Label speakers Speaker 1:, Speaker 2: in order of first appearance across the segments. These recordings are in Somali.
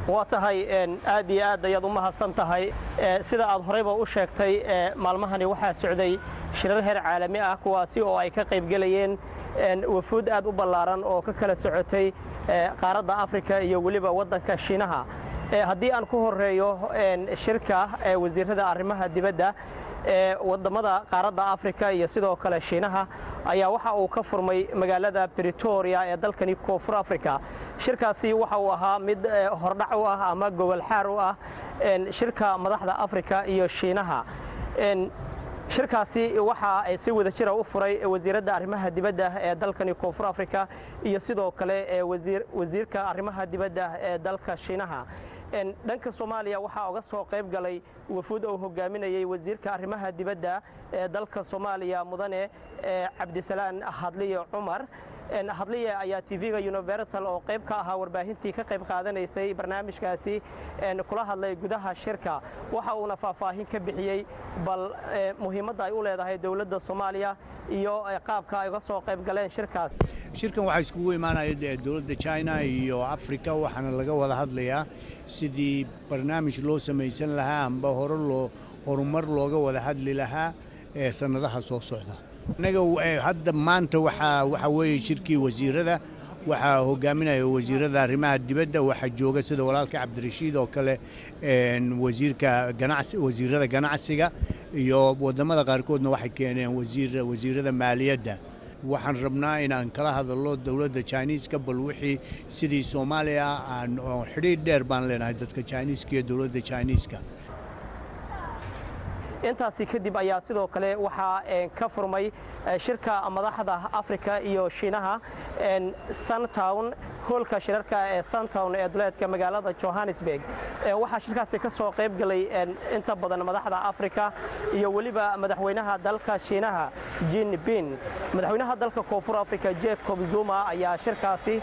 Speaker 1: Waa tahay, aad iyo aad ayaad u mahadsan tahay. Sida aad horeyba u sheegtay, maalmahani waxaa socday shirar heer caalami ah, kuwaasi oo ay ka qaybgelayeen wafuud aad u ballaaran oo ka kala socotay qaaradda Afrika iyo weliba waddanka Shiinaha. Haddii aan ku horeeyo shirka wasiirada arrimaha dibadda ee waddamada qaaradda Afrika iyo sidoo kale Shiinaha ayaa waxa uu ka furmay magaalada Pretoria ee dalkani Koonfur Africa. Shirkaasi waxa uu ahaa mid hordhac u ah ama gogol xaar u ah shirka madaxda Afrika iyo Shiinaha. Shirkaasi waxaa si wada jira u furay wasiiradda arrimaha dibadda ee dalkani Koonfur Afrika iyo sidoo kale wasiirka arrimaha dibadda ee dalka Shiinaha. Dhanka Soomaaliya waxaa uga soo qayb galay wafuud uu hogaaminayey wasiirka arrimaha dibadda ee dalka Soomaaliya, mudane Cabdisalaan Hadliye Cumar. Hadliye ayaa TV-ga Universal oo qayb ka ahaa warbaahintii ka qayb qaadanaysay barnaamijkaasi kula hadlay gudaha shirka. Waxa uuna faahfaahin ka bixiyey bal muhiimadda ay u leedahay dowladda Soomaaliya iyo qaabka ay uga soo qayb galeen shirkaas.
Speaker 2: Shirkan waxaa iskugu imaanaya dowladda China iyo Africa, waxaana laga wada hadlayaa sidii barnaamij loo samaysan lahaa amba hore loo horumar looga wada hadli lahaa ee sannadaha soo socda. Innaga hadda maanta waxaa weeye shirkii wasiirada. Waxaa hogaaminaya wasiirada arrimaha dibadda. Waxaa jooga, sida walaalka Cabdirashiid oo kale, wasiirka ganacsi, wasiirada ganacsiga, iyo wadamada qaarkoodna waxay keeneen wasiirada maaliyadda. Waxaan rabnaa inaan kala hadallo dowladda Chiniiska bal wixii sidii Soomaaliya aan xidhiidh dheer baan leenahay dadka Chiniiska iyo dowladda Chiniiska.
Speaker 1: Intaasi kadib ayaa sidoo kale waxaa ka furmay shirka madaxda Afrika iyo Shiinaha Suntown, hoolka shirarka ee Suntown ee duleedka magaalada Johannesburg. Waxaa shirkaasi ka soo qayb galay inta badan madaxda Afrika iyo weliba madaxweynaha dalka Shiinaha Jinping. Madaxweynaha dalka Koonfur Afrika Jacob Zuma ayaa shirkaasi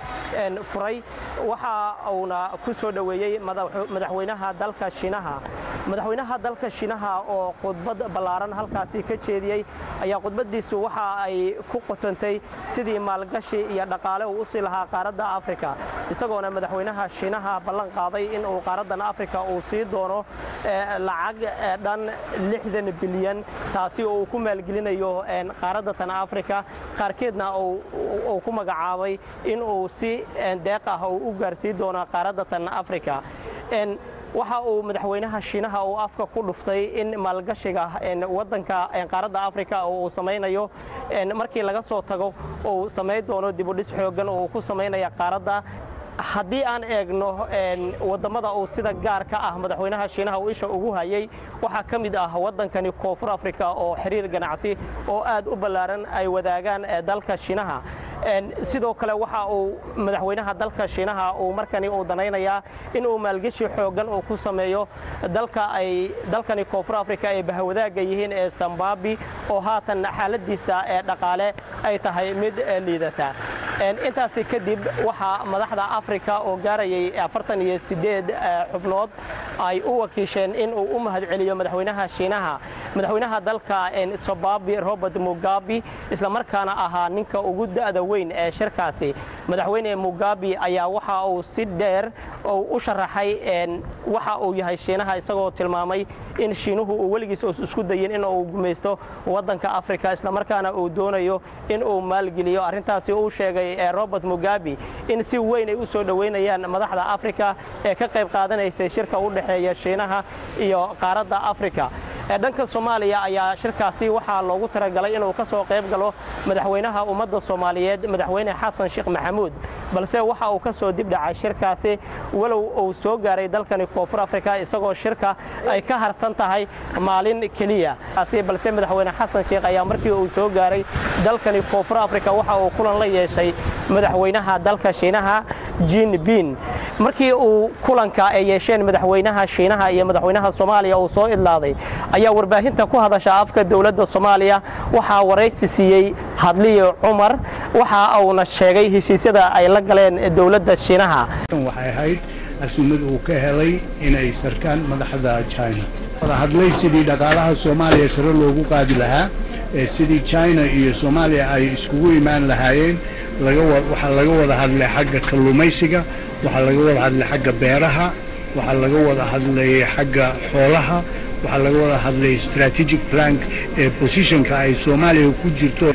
Speaker 1: furay, waxa uuna ku soo dhoweeyey madaxweynaha dalka Shiinaha. Madaxweynaha dalka Shiinaha oo khudbad ballaaran halkaasi ka jeediyey ayaa khudbaddiisu waxa ay ku qotantay sidii maalgashi iyo dhaqaale uu usii lahaa qaaradda Afrika, isagoona madaxweynaha Shiinaha ballan qaaday in uu qaaraddan Afrika uu sii doono lacag dhan 60 bilyan, taasi oo uu ku maalgelinayo qaaradda tan Afrika, qaarkeedna uu ku magacaabay in uu si deeq ah uu u gaarsii doono qaaradda tan Afrika. Waxa uu madaxweynaha Shiinaha uu afka ku dhuftay in maalgashiga wadanka qaaradda Afrika uu samaynayo markii laga soo tago uu samayn doono dibudhis xooggan oo uu ku samaynaya qaaradda. Haddii aan eegno waddamada uu sida gaarka ah madaxweynaha Shiinaha uu isha ugu hayay, waxaa ka mid ah waddankani Koonfur Afrika oo xiriir ganacsi oo aad u ballaaran ay wadaagaan dalka Shiinaha. Sidoo kale waxa uu madaxweynaha dalka Shiinaha uu markani uu danaynayaa in uu maalgeshi xooggan uu ku sameeyo dalka ay dalkani Koonfur Afrika ay bahwadaagga yihiin ee Zimbabwe, oo haatan xaaladiisa ee dhaqaale ay tahay mid liidata. Intaasi kadib waxaa madaxda Afrika oo gaarayay 48 xubnood ay u wakiisheen in uu u mahadceliyo madaxweynaha Shiinaha madaxweynaha dalka Zimbabwe Robert Mugabe, islamarkaana ahaa ninka ugu da'da weyn ee shirkaasi. Madaxweyne Mugabe ayaa waxa uu si dheer u sharaxay waxa uu yahay Shiinaha, isagoo tilmaamay in Shiinuhu uu weligiis isku dayin in uu gumaysto waddanka Afrika, islamarkaana uu doonayo in uu maalgeliyo. Arrintaasi uu sheegay Robert Mugabe in si weyn ay u soo dhoweynayaan madaxda Afrika ee ka qayb qaadanaysay shirka u dhexeeya Shiinaha iyo qaaradda Afrika. Dhanka Soomaaliya ayaa shirkaasi waxaa loogu talagalay inuu ka soo qayb galo madaxweynaha ummadda Soomaaliyeed, madaxweyne Xasan Sheekh Maxamuud, balse waxa uu ka soo dib dhacay shirkaasi, walow uu soo gaaray dalkani Koonfur Afrika isagoo shirka ay ka harsan tahay maalin keliya. Balse madaxweyne Xasan Sheekh ayaa markii uu soo gaaray dalkani Koonfur Afrika waxa uu kulan la yeeshay madaxweynaha dalka Shiinaha Jinping. Markii uu kulanka ay yeesheen madaxweynaha Shiinaha iyo madaxweynaha Soomaaliya uu soo idlaaday ayaa warbaahinta ku hadasha afka dowladda Soomaaliya waxaa waraysi siiyey Hadliye Cumar, waxa uuna sheegay heshiisyada ay la galeen dowladda Shiinaha.
Speaker 2: Waxay ahayd casuumad uu ka helay inay sarkaan madaxda China wada hadlay sidii dhaqaalaha Soomaaliya sare loogu qaadi lahaa, sidii China iyo Soomaaliya ay iskugu imaan lahaayeen. Waxaa laga wada hadlay xagga kalluumaysiga, waxaa laga wada hadlay xagga beeraha. Waxaa laga wada hadlayay xagga xoolaha, waxaa laga wada hadlayay strategic plan ee positionka ay Soomaaliya ku jirto.